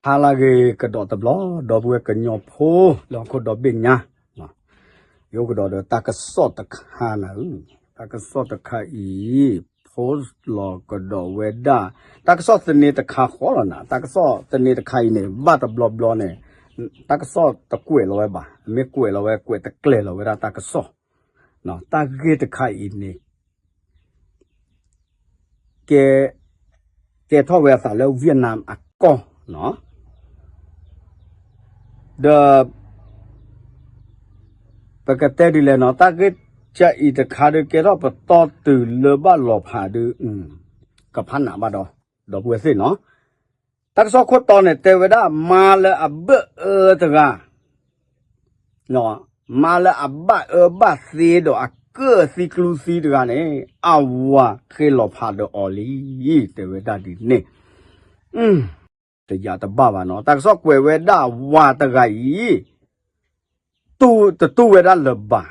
ဟါလၢအဂ့ၤကဒီးတဘျီ ဒီပုၢ်ဝဲၢ်ကညီဖိ လၢဟီၣ်ခိၣ်ဒီဘ့ၣ်ညါ, ယအိၣ်ကဒီးဒီးတၢ်ကစီၣ်တခါနၤဧၢ, တၢ်ကစီၣ်တခါအံၤ post လီၤကဒီးဝဲဒၣ် တၢ်ကစီၣ်သန့တခါဃီလီၤနၤ, တၢ်ကစီၣ်သန့တခါအံၤန့ၣ် ဘၣ်တဘျီဘျီန့ၣ် တၢ်ကစီၣ်တကွဲးလီၤဝဲဘၣ်, မ့ၢ်ကွဲးလီၤဝဲ ကွဲးတကျဲၤလီၤဝဲဒၣ်တၢ်ကစီၣ်, တၢ်ဂ့ၢ်တခါအံၤန့ၣ် ကဲ ကဲထီၣ်ဝဲအသးလၢ Vietnam အကီၢ် ဒီး ပကတဲဒ်လဲၣ်နီၤ, တၢ်ဂ့ၢ်ကအံၤတခါဒီး ကဲထီၣ်ပတီၢ်တုၤလၢဘၣ်လီၤဖးဒီး ကဖးနးဘၣ်ဒီး ဒီပုၢ်ဝဲၢ်သ့ၣ်နီၤ, တၢ်ကစီၣ်ခိၣ်တီန့ၣ် တဲဝဲဒၣ် မါလၢအဘၢၣ်အၢတဂၤ မါလၢအဘၣ်အၢဘၣ်သီဒီးအကၢၣ်သံကျူသံတဂၤန့ၣ် အဝၤဃ့လီၤဖးဒီးအီၤလံ, တဲဝဲဒၣ်ဒ်န့ၣ်, တယာ်တဘၣ်ဘၣ်နီၤ, တၢ်ကစီၣ်ကွဲးဝဲဒၣ်ဝၤတဂၤအံၤ တတူၢ်ဝဲဒၣ်လၢၤဘၣ်,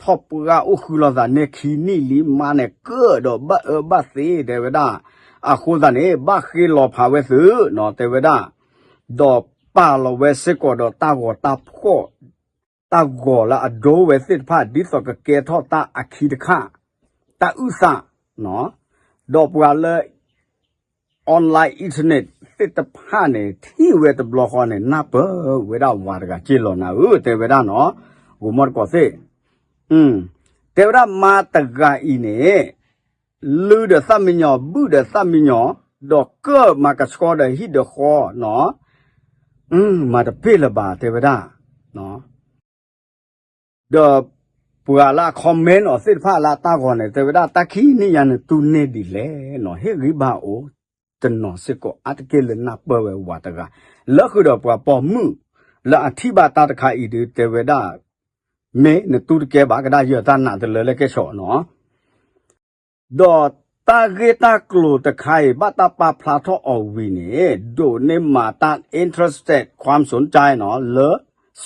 ထီၣ်ပှၢ်အိၣ်ဃုလိာ်သးန့ၣ်ခံနံၣ်လံ, မါန့ၣ်ကၢၣ်ဒီးဘၣ်အၢဘၣ်သီ တဲဝဲဒၣ်, အဃိသတးန့ၣ် ဘၣ်ဃ့လီၤဖးဝဲသုနီၤ တဲဝဲဒၣ်, ဒီးပာ်လီၤဝဲစ့ၢ်ကီးဒီးတၢ်ဂီၤတၢ်ဖှီၣ် တၢ်ဂီၤလၢအဒိဝဲသ့ၣ်တဖၣ် ဒ်သိးကကဲထီၣ်တၢ်အခံတခါ, တၢ်အုၣ်သး, ဒီးပှၤလၢ online internet သ့ၣ်တဖၣ်န့ၣ် ထံၣ်ဝဲတဘျီဃီန့ၣ် နၢ်ပၢၢ်ဝဲဒၣ်ဝၤတဂၤက့လီၤနၤဧၢ တဲဝဲဒၣ်နီၤ, ဂိၤမီၢ်တကိးသ့ၣ်, တဲဝဲဒၣ်မါတဂၤအံၤန့ၣ် လုၢ်ဒီးသၣ်မံညီၤ ဘုၣ်ဒီးသၣ်မံညီၤ, ဒီးကၢၣ်မၤကဆှီဒီးဟံၣ်ဒီးဃီနီၤ, မၤတပ့ၢ်လၢၤဘၣ် တဲဝဲဒၣ် ဒီးပှၤလၢအ comment အီၤသ့ၣ်တဖၣ်လၢအတၢ်ဂီၤန့ၣ် တဲဝဲဒၣ်တၢ်ခံနံၣ်ညါန့ၣ် တူၢ်န့ၢ်ဒ်လဲၣ်နီၤ, ဟ့ၣ်ဂံၢ်ဘါအိၣ်တနီၤစ့ၢ်ကီး အါတက့ၢ်လၢနၢ်ပၢၢ်ဝဲဝၤတဂၤ, လၢဃုာ်ဒီးပှၤပိာ်မုၣ်လၢအထံၣ်ဘၣ်တၢ်တခါအံၤဒုး တဲဝဲဒၣ် မ့ၢ်နတူၢ်တကဲဘၣ် ကဒၣ်ယဲၢ်တၢ်နးတလၢလၢကဲၣ်ဆိးနီၤ ဒီးတၢ်ဂ့ၢ်တၢ်ကျိၤတခါအံၤ ဘၣ်တၢ်ပာ်ဖျါထီၣ်အီၤဝံၤန့ၣ် ဒိးန့ၢ်မၤတၢ် interest ความสนใจနီၤ လၢ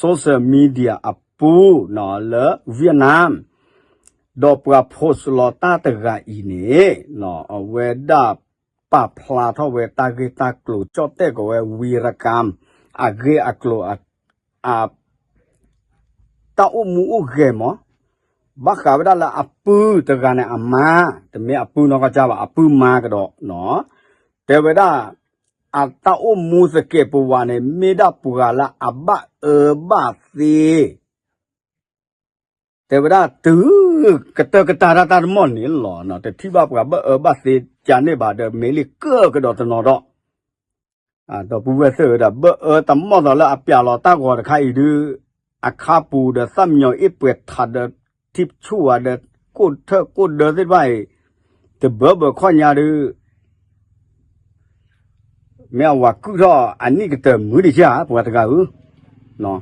social media အပူၤနီၤ လၢ Vietnam ဒီးပှၤ post လီၤတၢ်တဂၤအံၤန့ၣ် အဝဲဒၣ်ပာ်ဖျါထီၣ်ဝဲတၢ်ဂ့ၢ်တၢ်ကျိၤ ကၠီၣ်တဲၣ်ကီးဝဲ ဝံရကၣ် အဂ့ၢ်အကျိၤ တၢ်အိၣ်မူအိၣ်ဂဲၤမး, ဘၣ်ဃးဝဲဒၣ်လၢအပုၢ်တဂၤန့ၣ်အမါ, တမ့ၢ်အပုၢ်နီၢ်ကစၢ်ဘၣ် အပုၢ်မါကဒီး, တဲဝဲဒၣ် အတၢ်အိၣ်မူသကဲးပဝးန့ၣ် မ့ၢ်ဒၣ်ပှၤလၢအဘၣ်အၢဘၣ်သီ တဲဝဲဒၣ်တုၤကတၢၢ်ကတၢၢ်တၢ်တၢ်တမီၢ်န့ၣ်လီၤ. တထံၣ်ဘၣ်ပှၤဘၣ်အၢဘၣ်သီကန့ၣ်ဘၣ်ဒီး မ့ၢ်လံကၢၣ်ကဒီးတနီၤဒီး ဒီပုၢ်ဝဲၢ်သ့ၣ်ဝဲဒၣ် ဘၣ်အၢတမီၢ်သိးလၢအပျးလီၤတၢ်ဂီၤတခါအံၤဒုး အခါပူၤဒီးသၣ်မံညီၤအ့ၣ်ပှဲၤထးဒီး ထံၣ်ဆူၣ်ဝဲဒီး ကိၣ်ထၢၣ်ကိၣ်ဒၢသ့ၣ်တဖၣ်အံၤ တဘၢဘၢခီၣ်ညါဒုး မ့ၢ်အဝၤကုၢ်ထီၣ်အနံၣ်ကတၢၢ်မုၢ်တယၢ် ပှၤတဂၤဧၢ,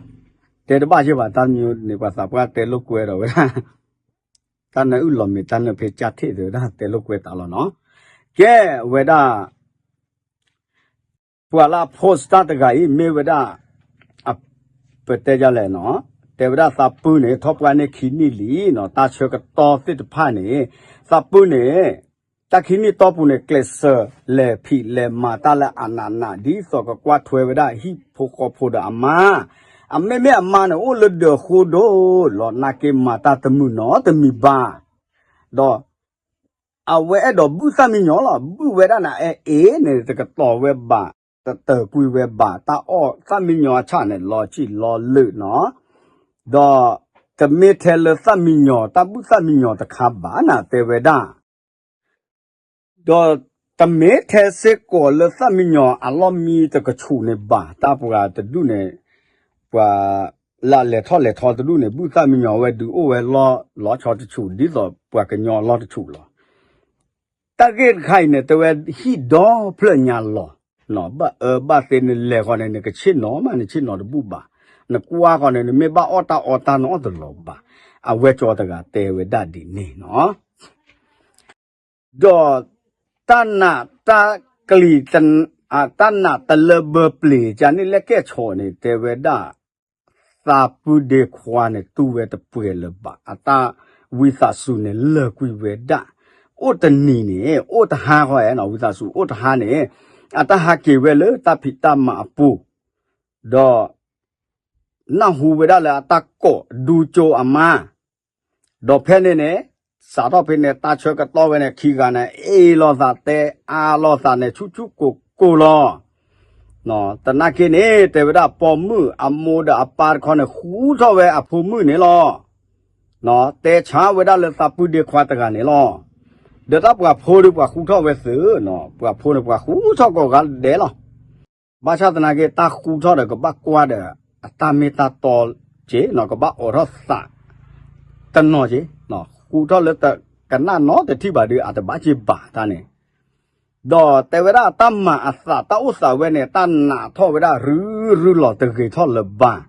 တဲတဘၣ်ယဲၢ်ဘၣ် တၢ်မံၤန့ၣ် ပှၤသးပှၢ်တဲလိာ်ကွဲဒီးဝဲဒၣ် တၢ်နၢအုၣ်လီၤမ့ၢ်တၢ်နၢဖဲကၢ်ထံၣ်သ့ဝဲဒၣ် တဲလိာ်ကွဲသးလီၤနီၤ. ကဲဝဲဒၣ် ပှၤလၢအ post တၢ်တဂၤအံၤ မ့ၢ်ဝဲဒၣ် ပတဲဒ်လဲၣ်နီၤ, တဲဝဲဒၣ်သးပုၢ်န့ၣ် ထီၣ်ပှၢ်န့ၢ်ခံနံၣ်လံနီၤ, တၢ်ဆၢကတီၢ်သ့ၣ်တဖၣ်န့ၣ် သးပုၢ်န့ၣ် တၢ်ခံနံၣ်တီၢ်ပူၤန့ၣ် ကျဲးစၢးလဲၤဖံးလဲၤမၤတၢ်လၢအနးနး ဒ်သိးကကွၢ်ထွဲဝဲဒၣ်ဟံၣ်ဖိဃီဖိဒီးအမါ, အမ့မ့ၢ်အမါန့ၣ် အိၣ်လၢဒၢးဃိဒိၣ်လီၤ နာ်က့မၤတၢ်တမုာ်နီတမံၤဘၣ်, ဒီး အဝဲအဲၣ်ဒိးဘုၣ်သၣ်မံညီၤလီၤ, ဘုၣ်ဝဲဒၣ်နၤအဲၣ်အ့ၣ်န့ၣ် တကတီၤဝဲဘၣ်, တတၢၢ်ကွံာ်ဝဲဘၣ်, တၢ်အီၣ်သၣ်မံညီၤအဆၣ်န့ၣ် လီၤဆံးလီၤလၢာ်နီၤ, ဒီးတမ့ၢ်ထဲလၢသၣ်မံညီၤ တၢ်ဘုၣ်သၣ်မံညီၤတခါဘၣ်နၤ တဲဝဲဒၣ် ဒီးတမ့ၢ်ထဲစ့ၢ်ကီးလၢသၣ်မံညီၤအလီၢ်မံတကဆူၣ်န့ၣ်ဘၣ်, တၢ်ပှၤတဒူၣ်န့ၣ် ပှၤလၢအလဲၤထီၣ်လဲၤထီတဒူၣ်န့ၣ် ဘုၣ်သၣ်မံညီၤဝဲဒုးအိၣ်ဝဲလီၤဆီတဆူၣ် ဒ်သိးပှၤကညီအလီၢ်တဆူၣ်လီၤ. တၢ်ဂ့ၢ်တခါအံၤန့ၣ် တဲဝဲဟံၣ်ဒီဖျၢၣ်ညါလီၤ, ဘၣ်အၢဘၣ်သီနလဲၤဃီန့ၣ် နကဆ့ၣ်နီၤမး နဆ့ၣ်နီၤတဘူၣ်ဘၣ်, နကွၢ်ဃီန့ၣ် နမ့ၢ်ဘၣ်အီၣ်တၢ်အီတၢ်နအီၣ်တလီၤဘၣ်, အဝဲကၠီတဂၤတဲဝဲဒၣ်ဒ်န့ၣ်နီၤ. ဒီးတၢ်နးတၢ်ကျံၤ တၢ်နးတလၢဘၢပျ့ၤ ကန့ၣ်လၢကဲၣ်ဆိးန့ၣ် တဲဝဲဒၣ် သးပုၢ်ဒ့ခွါန့ၣ် တူၢ်ဝဲတပှဲၤလၢၤဘၣ်, အတၢ်ဝံသးစူၤန့ၣ် လၢာ်ကွံာ်ဝဲဒၣ်, အိၣ်တနံၤန့ၣ် အိၣ်တဟါဃီနီၤ ဝံသးစူၤအိၣ်တဟါန့ၣ် အတၢ်ဟးက့ၤဝဲလၢတၢ်ဖံးတၢ်မၤအပူၤ, ဒီး နၢ်ဟူဝဲဒၣ်လၢအတၢ်ကိးဒူကၠိအမါ, ဒီးဖဲန့ၣ်န့ၣ် စးထီၣ်ဖဲန့ၣ် တၢ်ဆၢကတီၢ်ဝဲန့ၣ် ခံဂၤန့ၣ် အ့ၣ်လိာ်သးတဲအါလိာ်သးန့ၣ် ဆူၣ်ဆူၣ်ကိၢ်ကိၢ်လီၤ. သနာ်က့န့ၣ် တဲဝဲဒၣ်ပိာ်မုၣ်အမိၢ်ဒီးအပၢ်တခီန့ၣ် ဃူထီၣ်ဝဲအဖိမုၣ်န့ၣ်လီၤ. တဲဆါဝဲဒၣ်လၢသးပုၢ်ဒ့ခွါတဂၤန့ၣ်လီၤ. ဒီးတၢ်ပှၤဖိဒီးပှၤဃူထီၣ်ဝဲသုး, ပှၤဖိန့ၣ် ပှၤဃူထီၣ်ကိးဂၤဒဲးလီၤ. ဘၣ်ဆၣ်သနာ်က့ တၢ်ဃူထီၣ်ဒီးကဘၣ်ကွၢ်ဒီး အတၢ်မ့ၢ်တၢ်တီက့ၤ, ကဘၣ်အိးထီၣ်သးတနီၤက့ၤ, ဃူထီၣ်လၢတကနၣ်နီတထံၣ်ဘၣ်ဒီး အတဘၣ်က့ၤဘၣ်တၢ်န့ၣ်, ဒီးတဲဝဲဒၣ်တၢ်မၤအသး တၢ်အိၣ်သးဝဲန့ၣ် တၢ်နးထီၣ်ဝဲဒၣ်ရုရုလီၤ တဂ့ၤထီၣ်လၢၤဘၣ်.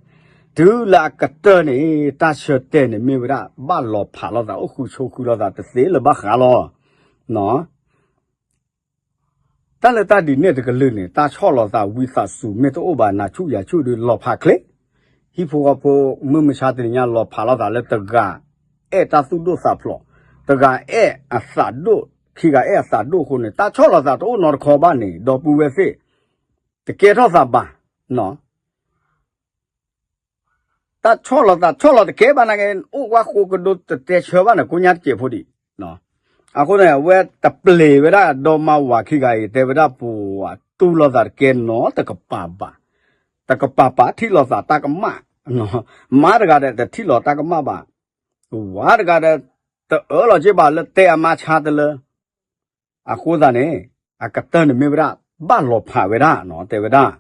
တုၤလၢအကတၢၢ်န့ၣ် တၢ်ဆၢတဲာ်န့ၣ်မ့ၢ်ဝဲဒၣ် ဘၣ်လီၤဖးလိာ်သး အိၣ်ဃုဆိဃုလိာ်သးတသ့လၢၤဘၣ်ဃးလီၤ. တၢ်လၢတၢ်ဒ်န့ၣ်တကလုာ်န့ၣ် တၢ်ဆီၣ်လီၤသးဝံသးစူၤမ့ၢ်တအိၣ်ဘၣ် နၤဆူၣ်ယၤဆူၣ်ဒီး လီၤဖးချ့, ဟံၣ်ဖိဃီဖိ မုၢ်မဆါတနံၤညါ လီၤဖးလိာ်သးလၢတဂၤအဲၣ်တၢ်သူၣ်ဒိၣ်သးဖျိး, တဂၤအဲၣ်အသးဒိၣ်, ခံဂၤအဲၣ်အသးဒိၣ်အဃိန့ၣ် တၢ်ဆီၣ်လီၤသးတအိၣ်နီတခီဘၣ်န့ၣ် ဒီပုၢ်ဝဲၢ်သ့ၣ် တကဲထီၣ်သးဘၣ်. တၢ်ဆီၣ်လီၤသး ဆီၣ်လီၤတကဲဘၣ်နာ်က့ အိၣ်ဝဲဃိကဒိ တတဲဆၢဘၣ်န့ၣ် ကိးညါတစဲးဖိဒံး. အဃိန့ၣ် အဝဲတပျ့ၤဝဲဒၣ် ဒီမါဝၤခံဂၤအံၤ တဲဝဲဒၣ်ပှၤတူၢ်လိာ်သးတကဲနီတကပၤဘၣ်, တကပၤပာ်ထံၣ်လိာ်သးတၢ်ကမၣ်, မါတဂၤဒီးတထံၣ်လိာ်တၢ်ကမၣ်ဘၣ်, ဝၤတဂၤဒီး တအၢလီၤက့ၤဘၣ်လၢတဲအမါဆါတလၢ အဃိသတးန့ၣ် အကတၢၢ်န့ၣ်မ့ၢ်ဝဲဒၣ် ဘၣ်လီၤဖးဝဲဒၣ်နီၤ တဲဝဲဒၣ်,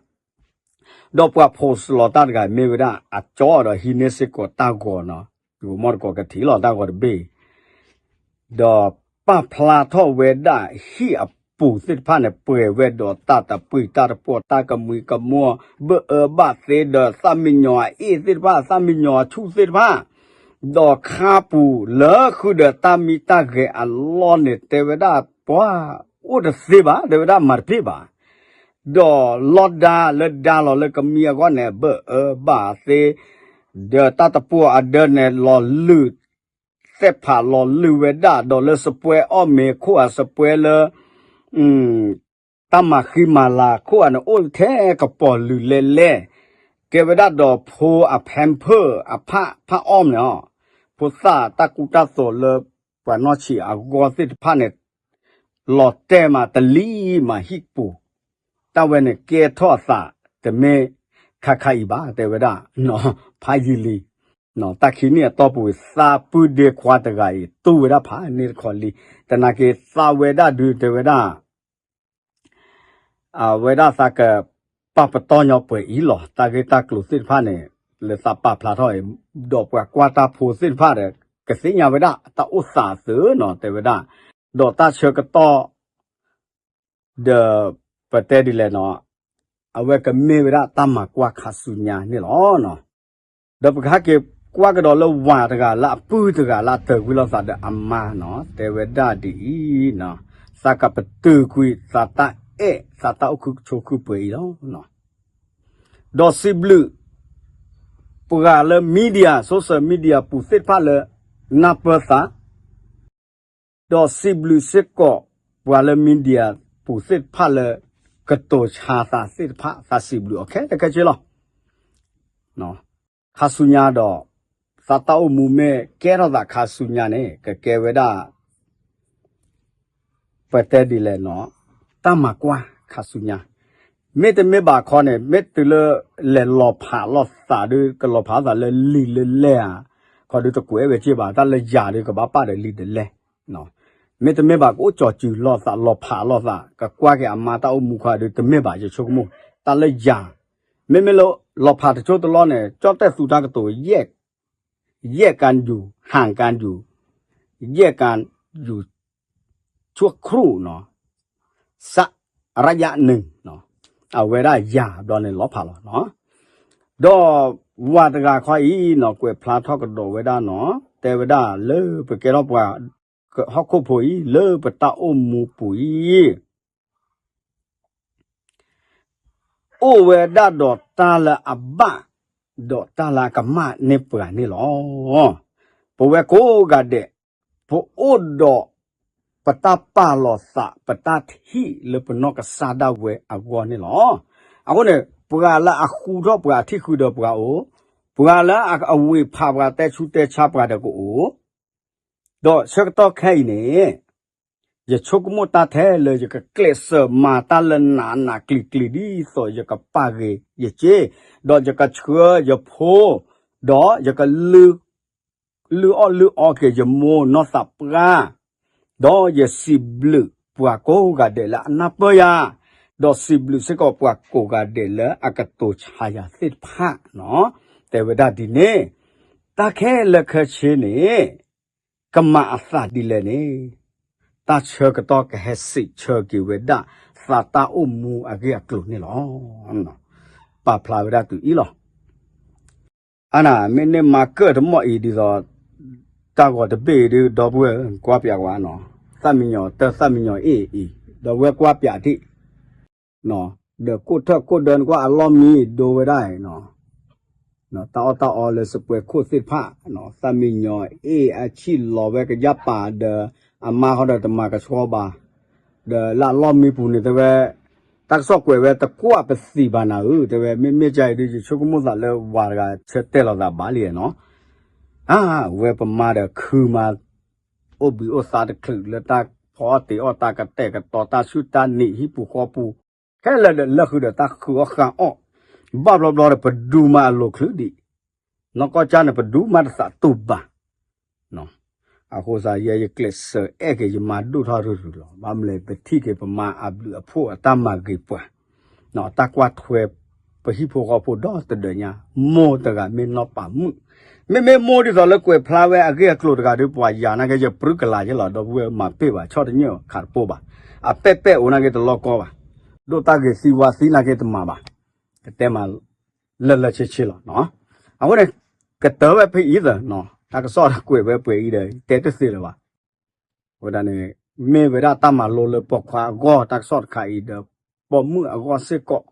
ဒီးပှၤဖိးစလီၤတၢ်တဂၤမ့ၢ်ဝဲဒၣ် အကၠီဒီးဟံးန့ၢ်စ့ၢ်ကီးတၢ်ဂီၤနီၤ, ယိၤမီၣ်တကိးကထံၣ်လီၤတၢ်ဂီၤတဘ့ၣ် ဒီးပာ်ဖျါထီၣ်ဝဲဒၣ်ဟံၣ်အပူၤသ့ၣ်တဖၣ်န့ၣ် ပှဲၤဝဲဒီးတၢ်တပှံၤတၢ်တပှီၤ တၢ်ကမှံကမှီ ဘၣ်အၢဘၣ်သီဒီးသၣ်မံယီၤအအ့ၣ်သ့ၣ်တဖၣ် သၣ်မံယီၤအဆူၣ်သ့ၣ်တဖၣ်, ဒီးခါပူၤလၢဃုာ်ဒီးတၢ်မံတၢ်ဂဲၤအလီၢ်န့ၣ် တဲဝဲဒၣ်ပှၤအိၣ်တသ့ဘၣ် တဲဝဲဒၣ်မၤတပ့ၢ်ဘၣ် ဒီးလီၢ်ဒါလၢဒါလီၤလၢကမံအဂီၢ်န့ၣ် ဘၣ်အၢဘၣ်သီ, ဒီးတၢ်တပှီၤအဒၢန့ၣ် လီၤလုၢ်, သဲးဖးလီၤလုၢ်ဝဲဒၣ် ဒီးလၢစပွဲအီၣ်မ့ၤခိၣ်အစပွဲလၢ တၢ်မၤဃံမၤလၤခိၣ်အန့ၣ် အိၣ်ထဲကပီၤလုာ်လဲလဲၣ်, ကဲဝဲဒၣ်ဒီးဖိအ pamper အဖးဖးအီၣ်မ့ၢ်န့ၣ်, ဖိသၣ်တၢ်ကူတၢ်သိးလၢပှၤနီၢ်ဆံးအဂီၢ်သ့ၣ်တဖၣ်န့ၣ် လီၤတဲာ်မးတလံၤမးဟံၣ်ပူၤ, တၢ်ဝဲန့ၣ်ကဲထီၣ်အသး တမ့ၢ်ခါခါအံၤဘၣ် တဲဝဲဒၣ်, ဖးယံာ်လံ, တၢ်ခံနံၣ်အတီၢ်ပူၤ သးပုၢ်ဒ့ခွါတဂၤအံၤ တူၢ်ဝဲဒၣ်ဖးန့ၢ်တခီလံ, သနာ်က့သးဝဲဒၣ်ဒုးတဲဝဲဒၣ် အဝဲဒၣ်သးကပာ်ပတီၢ်ညီပှဲၤအံၤလီၤ. တၢ်ဂ့ၢ်တၢ်ကျိၤသ့ၣ်တဖၣ်န့ၣ် လၢသးပာ်ဖျါထီၣ်အံၤ, ဒီးပှၤကွၢ်တၢ်ဖိသ့ၣ်တဖၣ်ဒီး ကသ့ၣ်ညါဝဲဒၣ်တၢ်အိၣ်သးအသိးနီၤ တဲဝဲဒၣ်, ဒီးတၢ်ဆၢကတီၢ် ဒီးပတဲဒ်လဲၣ်နီၤ, အဝဲကမ့ၢ်ဝဲဒၣ်တၢ်မၤကွၢ်ခါဆူညါန့ၣ်လီၤ. ဒီးပကဟဲက့ၤကွၢ်ကဒီးလၢဝၤတဂၤလၢအပုၢ်တဂၤလၢအတၢၤကွံာ်လိာ်သးဒီးအမါနီၤ, တဲဝဲဒၣ်ဒ်အံၤ, သးကပတုာ်ကွံာ်သးတၢ်အဲၣ် သးတၢ်အိၣ်ခုကဆိးခုပှဲၤအံၤလီၤ. ဒီးစံးဘျုး ပှၤလၢ media, social media ပူၤသ့ၣ်တဖၣ်လၢ နၢ်ပၢၢ်သး ဒီးစံးဘျုးစ့ၢ်ကီး ပှၤလၢ media ပူၤသ့ၣ်တဖၣ်လၢ ကတိၤဆါသးသ့ၣ်တဖၣ် သးစံးဘျုးအီၤခဲလၢာ်ခဲဆ့လီၤ. ခါဆူညါဒီး သးတၢ်အိၣ်မူမ့ၢ်ကဲထီၣ်သးခါဆူညါန့ၣ် ကကဲဝဲဒၣ် ပတဲဒ်လဲၣ်နီၤ, တၢ်မၤကွၢ်ခါဆူညါ, မ့တမ့ၢ်ဘၣ်ခီန့ၣ် မ့ၢ်တုၤလၢလဲၤလီၤဖးလိာ်သးဒီး ကလီၤဖးလိာ်သးလၢလံာ်လၢလဲၢ်ဧါ, ခီဒုးတကွဲးဝဲက့ၤဘၣ် တၢ်လၢယၤဒီး ကဘၣ်ပာ်ဒီးလံာ်တလဲၢ်, မ့တမ့ၢ်ဘၣ် ကအိၣ်ကၠီၤစုၤလိာ်သး လီၤဖးလိာ်သး ကကွၢ်က့ၤအမါတၢ်အိၣ်မူခီဒုး တမ့ၢ်ဘၣ် ယဆိကမိၣ်, တၢ်လၢယၤ, မ့မ့ၢ်လၢ လီၤဖးတကၠိတလီၢ်န့ၣ် ကၠီၣ်တဲၣ်သူတၢ်ကတိၤ ယဲၢ်ကၤယူၤ ဟၣ်ကၤယူၤ ယဲၢ်ကၤယူၤ ဆူခရူၣ်နီၤ, စးရယနုၤ, အဝဲဒၣ်ယၤဘျီန့ၣ်လီၤဖးလီၤနီၤ, ဒီးဝၤတဂၤခီအံၤနီၤ ကွဲးဖျါထီၣ်ကဒီးဝဲဒၣ်နီၤ, တဲဝဲဒၣ်လၢပကဲထီၣ်ပှၤ ဟီၣ်ခိၣ်ဖိအံၤ လၢပတၢ်အိၣ်မူပူၤအံၤ အိၣ်ဝဲဒၣ်ဒီးတၢ်လၢအဘၣ် ဒီးတၢ်လၢအကမၣ်န့ၢ်ပှၤန့ၣ်လီၤ. ပဝဲကိးဂၤဒဲး ပအိၣ်ဒီး ပတၢ်ပာ်လီၤသး ပတၢ်ထံၣ်လၢပနီၢ်ကစၢ်ဒၣ်ဝဲအဂီၢ်န့ၣ်လီၤ. အဃိန့ၣ် ပှၤလၢအဃူထီၣ်ပှၤအထံၣ်ဃုာ်ဒီးပှၤအိၣ်, ပှၤလၢအဝ့ၢ်ဖးပှၤ တဲဆူးတဲဆါပှၤဒီးကအိၣ်, ဒီးဆၢကတီၢ်ခဲအံၤန့ၣ် ယဆိကမိၣ်တၢ်ထဲလၢ ယကကျဲးစၢးမၤတၢ်လၢနးနးကျံၤကျံၤ ဒ်သိးယကပာ်ဂ့ၤယစ့, ဒီးယကဆှၢယဖိ, ဒီးယကလုၢ်အီၣ်လုၢ်အီက့ၤယမိၢ်နီၢ်သးပှၢ်, ဒီးယစံးဘျုးပှၤကိးဂၤဒဲးလၢအနၢ်ပၢၢ်ယၤ, ဒီးစံးဘျုးစ့ၢ်ကီးပှၤကိးဂၤဒဲးလၢအကတိၤဆါယၤသ့ၣ်တဖၣ်, တဲဝဲဒၣ်ဒ်န့ၣ်, တၢ်ခဲလၢာ်ခဲဆ့န့ၣ် ကမၤအသးဒ်လဲၣ်န့ၣ်, တၢ်ဆၢကတီၢ်ကဟဲစံးဆၢက့ၤဝဲဒၣ် သးတၢ်အိၣ်မူအဂ့ၢ်အကျိၤန့ၣ်လီၤ. ပာ်ဖျါဝဲဒၣ်တုၤအံၤလီၤ. အန့ၣ် မ့ၢ်န့ၢ်မၤကၢၣ်တမီၢ်အံၤဒ်သိး တၢ်ဂီၤတဘ့ၣ်အံၤဒုး ဒီပုၢ်ဝဲၢ်ကွၢ်ပၠးကွၢ်နီၤ, သၣ်မံညီၤတၢ သၣ်မံညီၤအ့ၣ်အံၤ ဒီပုၢ်ဝဲၢ်ကွၢ်ပၠးထံၣ် ဒီးကိၣ်ထၢၣ်ကိၣ်ဒၢနကွၢ်အလီၢ်မံဒိဝဲဒၣ်အံၤနီၤ, တၢ်အီၣ်တၢ်အီလၢစပွဲခိၣ်သ့ၣ်တဖၣ်, သၣ်မံညီၤအ့ၣ်အဆံၣ်လီၤဝဲကယၢ်ပာ်ဒီး အမါဃီဒီးတမၤကဆှီဘၣ်, ဒီးလၢအလီၢ်မံပူၤန့ၣ်တဲဝဲ, တၢ်ကစီၣ်ကွဲးဝဲတကွၢ်ပသံးဘၣ်နၤဧၢ, တဲဝဲ မ့မ့ၢ်ကါအံၤဒုး ယဆိကမိၣ်သးလၢဝၤတဂၤဆၢတဲာ်လီၤသးဘၣ်လံနီၤ, အဝဲပမါဒီးခုမး အိၣ်ဘှံးအိၣ်သါတချုးလၢတၢ်ဖီအီၣ်တ့ၤအီၣ် တၢ်ကတဲာ်ကတီၤ တၢ်ဆူၣ်တၢ်နံၤ ဟံၣ်ပူၤဃီပူၤ, ခဲလၢာ်ဒီးလၢဃုာ်ဒီးတၢ်ဃုအီၣ်ဃုအီၣ်, ဘၣ်ဘျီဘျီဒီးပဒူမးအလိၤချုးဒံး, နီၢ်ကီၢ်ကၢ်န့ၣ် ပဒူမးတသးတူၢ်ဘၣ် အဃိသတးယဲယကျဲးစၢးအဲၣ်က့ၤယမါဒိၣ်ထီၣ်ရုၢ်ရုၢ်လီၤ. ဘၣ်မနုၤလဲၣ် ပထံၣ်က့ၤပမါအဘျုးအဖှိၣ်အတၢ်မၤဂ့ၤပှၤ, တၢ်ကွၢ်ထွဲပဟံၣ်ဖိဃီဖိဒီတဒၢးညါ, မိၢ်တဂၤမ့ၢ်နီၢ်ပၤမုၣ်, မ့မ့ၢ်မိၢ်ဒ်သိးလၢကွဲးဖျါဝဲအဂ့ၢ်အကျိၤတဂၤဒီး ပှၤယၤနာ်က့ ယပြူကလာ်ယဲလီၤ ဒီပုၢ်ဝဲၢ်မၤပ့ၢ်ဘၣ် ဆီၣ်တညၣ်ခးတပိၢ်ဘၣ်, အပဲၣ်ပဲၣ်အိၣ်နာ်က့တလီၢ်ကီဘၣ်, ဒိၣ်တၢ်ဂ့ၤသံဝါသံနာ်က့တမၤဘၣ်, ကတဲမး လၢလၢဆ့ဆ့လီၤ. အဃိန့ၣ် ကတၢၢ်ဝဲဖဲအံၤသၢ, တၢ်ကစီၣ်တကွဲးဝဲပှဲၤအံၤဒီး တဲတသ့လၢၤဘၣ်. အဃိဒၣ်န့ၣ် မ့ၢ်ဝဲဒၣ်တၢ်မၤလိလၢပိာ်ခွါအဂီၢ် တၢ်ကစီၣ်တခါအံၤဒီး ပိာ်မုၣ်အဂီၢ်စ့ၢ်ကီး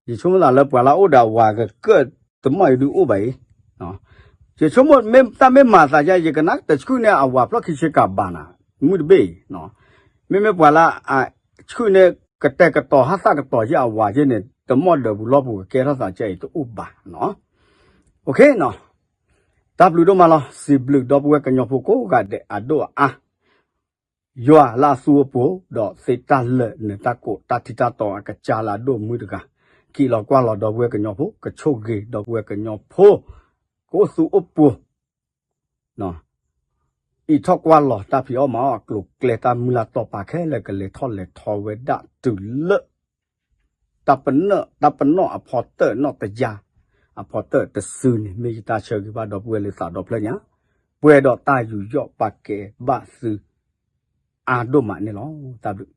ယဆိကမိၣ်သးလၢပှၤလၢအအိၣ်ဒီးအဝၤကကၢၣ်တမီၢ်အံၤဒုးအိၣ်ဘၣ်အံၤ, ယဆိကမိၣ်မ့ၢ်တၢ်မ့ၢ်မၤသးယါ ယကနၣ်တဆှုၣ်န့ၢ်အဝၤဖျီၣ်ခံဆ့ကၤဘၣ်နၤ, မုၢ်တဘ့ၣ်အံၤ, မ့မ့ၢ်ပှၤလၢအဆှုၣ်န့ၢ်ကတဲာ်ကတီၤဟးသၣ်ကတီၤယါအဝၤယဲန့ၣ် တမီၢ်ဒၢးပူၤလီၢ်ပူၤကကဲထီၣ်သးကဲအံၤတအိၣ်ဘၣ်နီၤ. တၢ်ဘျုးဒိၣ်မးလီၤ. စံးဘျုးဒီပုၢ်ဝဲၢ်ကညီဖိကိးဂၤဒဲးအဒိၣ်အအါ ယွၤလၢအသူအပူၤ ဒီးသ့တၢ်လၢာ်နတၢ်ကိးတၢ်ထံတၢ်တီအကစၢ်လၢအဒိၣ်မုၢ်တဂၤ, ကံးလီၤကွၢ်လီၤဒီပုၢ်ဝဲၢ်ကညီဖိ, ကဆိၣ်ဂ့ၤဒီပုၢ်ဝဲၢ်ကညီဖိ ကအိၣ်သူအိၣ်ပူၤ အံးထီၣ်ကွၢ်လီၤတၢ်ဖံးအီၣ်မၤအီၣ်အကျိၤအကျဲ တၢ်မုၢ်လၢ်တီၤပာ်ခဲလၢာ်ကလဲၤထီၣ်လဲၤထီဝဲဒၣ်တုၤလၢ တၢ်ပနီၣ် တၢ်ပနီၣ်အဖီတၢၣ်နီၣ်တယါ အဖီတၢၣ်တစုန့ၣ် မ့ၢ်ယတၢ်ဆၢဂ့ၤဘၣ်ဒီပုၢ်ဝဲၢ်လၢသးဒီဖျၢၣ်ညါ, ပှဲၤဒီးတၢ်ယူးယီၣ်ပာ်ကဲဘၣ်သု အါဒိၣ်မးန့ၣ်လီၤ. တၢ်ဘျုး